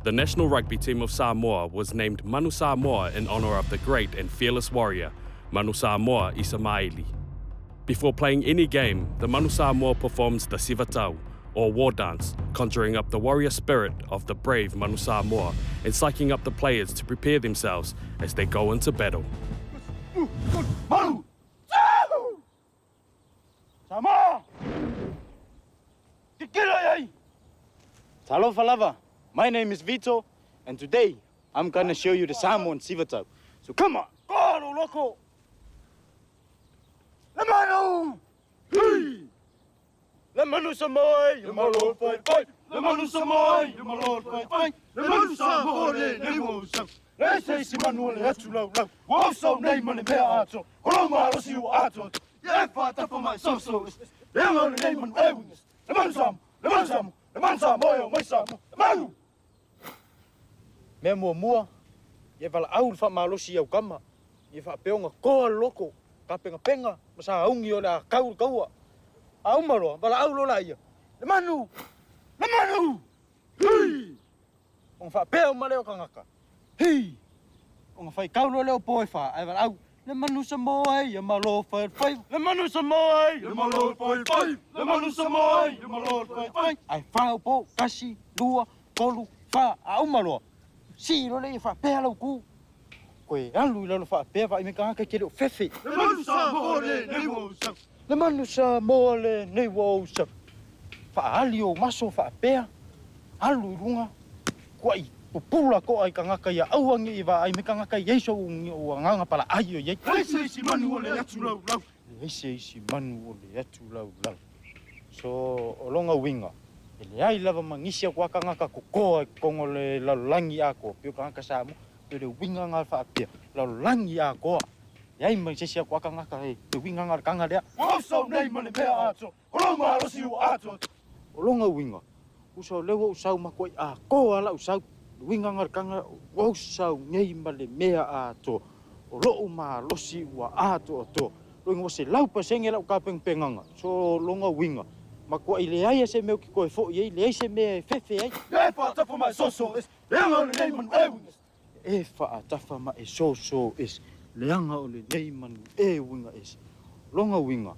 The national rugby team of Samoa was named Manu Samoa in honor of the great and fearless warrior, Manu Samoa Isamaeli. Before playing any game, the Manu Samoa performs the Siva Tau, or war dance, conjuring up the warrior spirit of the brave Manu Samoa and psyching up the players to prepare themselves as they go into battle. Manu! Samoa! Kikila Talofa lava. My name is Vito, and today I'm gonna show you the Samoan Siva Tau. So come on, go loko! Le manu! Hey! Le manu Samoa, le malo fai fai. Le manu Samoa, le malo fai fai. Le manu Samoa le le wo sa. Le se si manu le atu lau lau. Wo so nei ma le mea ato. O lo malosi o ato. Ye fa ta fa mai so so. Le ngo le nei manu e wingas. Le manu Samoa, le manu Samoa, le manu Samoa o mai Samoa. Le manu! Mea muamua, ia valaau le faamalosi i au kama, ia faapea ona toa le loto, tapenapenaga ma sauni o le a tau le taua. A uma loa, valaau loa laia, Le manu! Le manu! Hi! Ona faapea uma lea o tagata, Hi! Ona faitau loa lea o po e fa, ae valaau, Le manu Samoa e, ia malo fai le faiva. Le manu Samoa e, ia malo fai le faiva. Le manu Samoa e, ia malo fai le faiva. Ae fa au po, tasi, lua, tolu, fa, a uma loa, sii loa lea ia faapea lau tu. Toe alu i lalo faapea vaai mai tagata e te le o fefe. Le manu Samoa lenei ua ou sau. Le manu Samoa lenei ua ou sau. Faaali ou maso faapea, alu i luga, kuai pupula toa i tagata ia aua ne i vaai mai tagata i ai sou agaga palaai o i ai. Leai se isi manu o le atu laulau. Leai se isi manu o le atu laulau. So, o lona uiga, e leai lava ma nisi atu a tagata totoa i totonu o le lalolagi atoa, pei o tagata Samoa, pei o le uiga lena faapea, lalolagi atoa, leai ma se isi atu a tagata e le uiga lena o le taga lea. Ua uso nei ma le mea atoa, o lou malosi ua atoa. O lona uiga, uso o lea ua ou sau matuai atoa lau sau, le uiga lena o le taga, ua ou sau nei ma le mea atoa, o lou malosi ua atoatoa. Loiga ua 100% lau tapenapenaga, so o lona uiga, matuai leai lava se mea ou te toe foi ai, leai se mea e fefe ai. E faatafa ma e soso ese, leaga o lenei manu e uiga ese. E faatafa ma e soso ese, leaga o lenei manu e uiga ese. O lona uiga,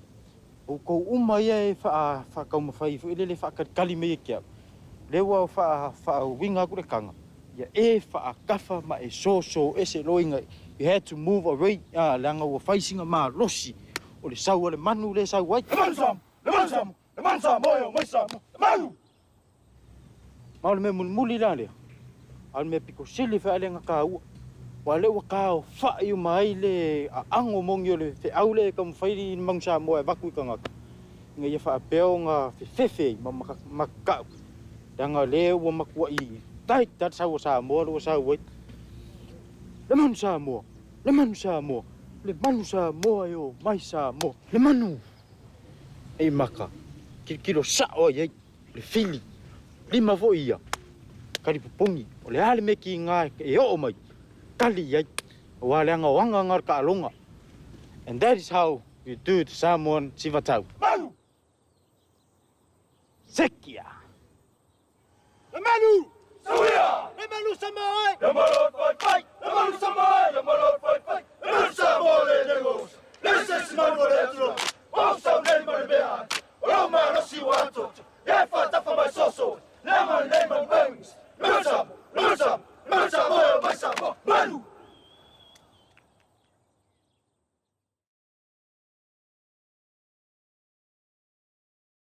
outou uma ia e faataumafai foi lele e faatalikali mai ia te au, lea ua faauiga atu le taga, ia e faatafa ma e soso ese loiga, you had to move away, leaga ua fai sina malosi o le sau a le manu lea e sau ai. Le manu Samoa! Le manu Samoa! Le manu Samoa e o mai Samoa! Le manu! Ma o le mea mulimuli la lea, a o le mea pito sili fealega taua, aua o lea ua taofai uma ai le aano moni o le feau lea e taumafai le Manu Samoa e avatu i tagata, ina ia faapea ona fefefe ai ma matatau, leaga o lea ua matuai tight lava le sau o Samoa lea ua sau ai. Le Manu Samoa! Le Manu Samoa! Le Manu Samoa e o mai Samoa! Le manu e i maka, tilotilo sao ai ai le fili, lima foi ia, kalipopogi, o le a le mea kiga e oo mai, kali i ai, aua leaga o aga aga o le taaloga. And that is how you do the Samoan Siva Tau. Manu! Sekia! Le manu! Suia! Le manu Samoa e! Le malo fai fai! Le manu Samoa e! Le malo fai fai! Le manu Samoa le le wo! Le se si manu o le atu O sau nei ma le mea O lou malosi ua atoa Ia e faatafa mai soso Le ama lenei manu e uiga.